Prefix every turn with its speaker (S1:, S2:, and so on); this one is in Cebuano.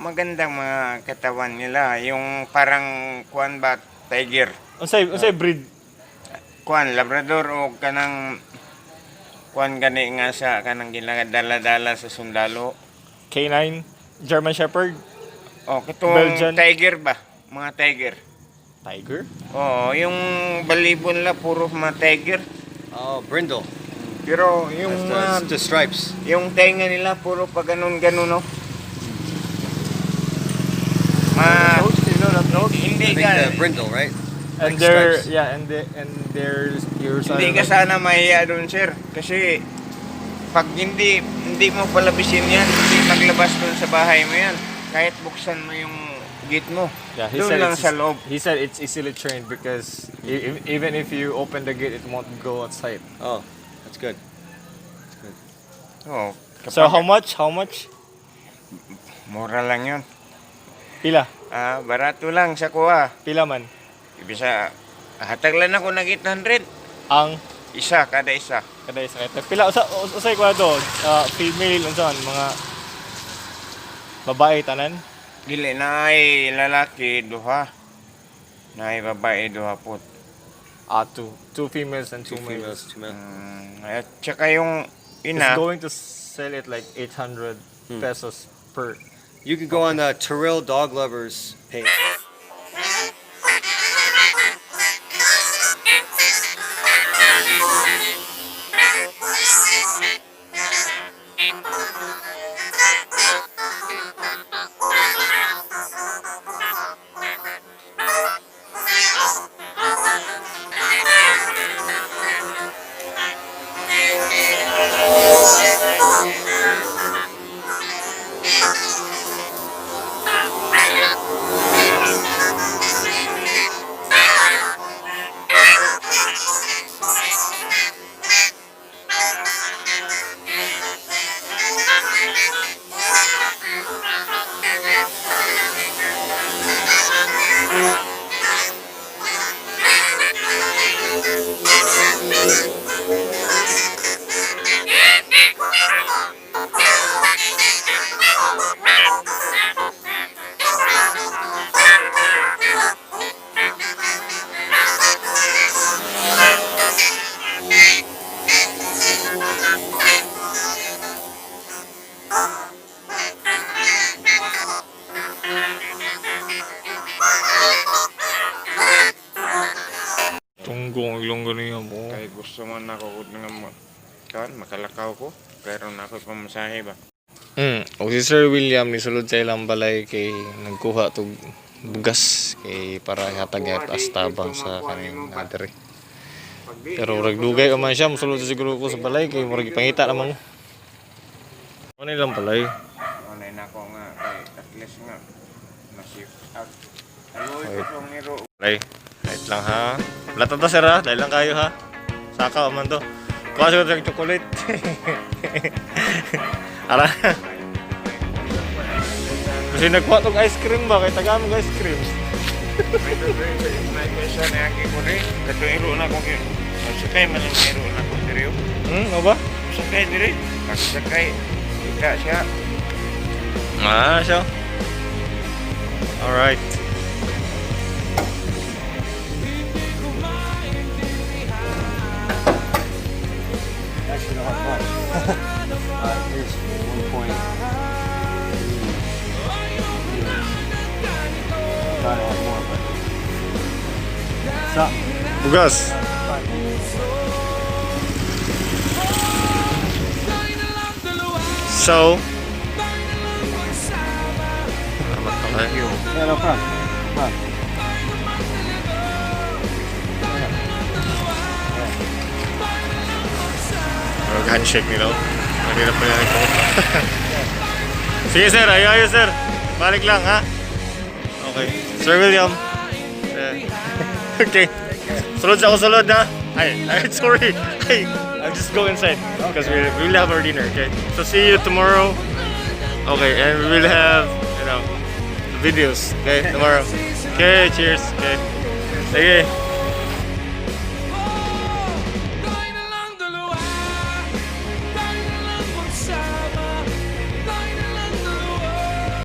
S1: Magandang mga katawan nila. Yung parang kuan ba, tiger.
S2: Unsay breed?
S1: Kuan, Labrador o kanang kuan gani nga sa kanang ginadala-dala sa sundalo.
S2: K9, German Shepherd,
S1: O, katong
S2: Belgian.
S1: Tiger ba? Mga tiger.
S2: Tiger.
S1: Oo, yung balibon la puro mga tiger.
S3: Oh, brindle.
S1: Pero yung
S3: That's
S1: mga,
S3: the stripes.
S1: yung tenga nila puro pa ganun-ganun, no? Ma,
S2: Dogs, you know that dog?
S1: hindi
S3: I think
S1: ka,
S3: the brindle, right?
S2: And
S3: Like
S2: their
S3: stripes.
S2: yeah, and their ears are
S1: hindi ka
S2: like,
S1: sana mahiya doon, sir. Kasi pag hindi hindi mo palabisin yan, hindi maglabas doon sa bahay mo yan. Kahit buksan mo yung gate mo.
S2: Yeah, he
S1: Doon
S2: said
S1: lang
S2: it's
S1: sa loob.
S2: He said it's easily trained because even if you open the gate, it won't go outside.
S3: Oh, that's good. That's good.
S1: Oo.
S2: So how much? How much?
S1: Mura lang yun.
S2: Pila?
S1: Ah, barato lang sa kuha.
S2: Pila man?
S1: Ibisa, hatag lang ako ng 800.
S2: Ang
S1: Isa, kada isa.
S2: kada isa kay pila usa usay ko to, female unsa man mga babae tanan?
S1: Dili na ay lalaki, duha. Na ay babae, duha po.
S2: Ah, two females and two
S3: Two
S2: males.
S3: females, two males.
S1: At saka yung
S2: It's
S1: ina,
S2: going to sell it like 800 pesos per.
S3: You could go on the Terrell Dog Lovers page.
S2: Tunggong ilonggo niya mo.
S1: Kay gusto man ako kung nga mo. Kan, makalakaw ko. Pero na ako pamasahe ba?
S2: O si Sir William ni sulod sa ilang balay kay nagkuha tog bugas kay para ihatag at astabang sa kaning adre. Pero murag dugay man siya, mosulod sa siguro ko sa balay kay murag ipangita naman ko. Ano ilang balay?
S1: Ano na ako nga kay at least nga masip out. Aloy ko tong niro.
S2: Balay. Wait lang ha. Wala to sir ha. Dahil lang kayo ha. Saka man to. Kuha siguro sa chocolate. Ara. Kasi nagkuha tog ice cream ba? Kay taga mo ice cream.
S1: May kaysa na agi ko rin. Katong iro na ko kay. Sakay man ang iro na ko diri.
S2: Ano ba?
S1: Sakay diri. Pagsakay kita siya.
S2: Ah, siya. Alright.
S3: Actually, not much. Here's 1.3 kilos. Thought I had more, but what's up?
S2: Bugas. So, salamat pa kayo.
S3: Yeah, no problem. No problem.
S2: Mag-handshake nila. Mahirap pa yan ito. Sige sir, ayo ayo sir. Balik lang ha. Okay. Sir William. Yeah. Okay. Sulod sa ako sulod ha. Ay, ay, sorry. Ay, I'll just go inside because we will have our dinner, okay? So see you tomorrow. Okay, and we will have videos, okay, tomorrow. Okay, cheers. Okay. Sige.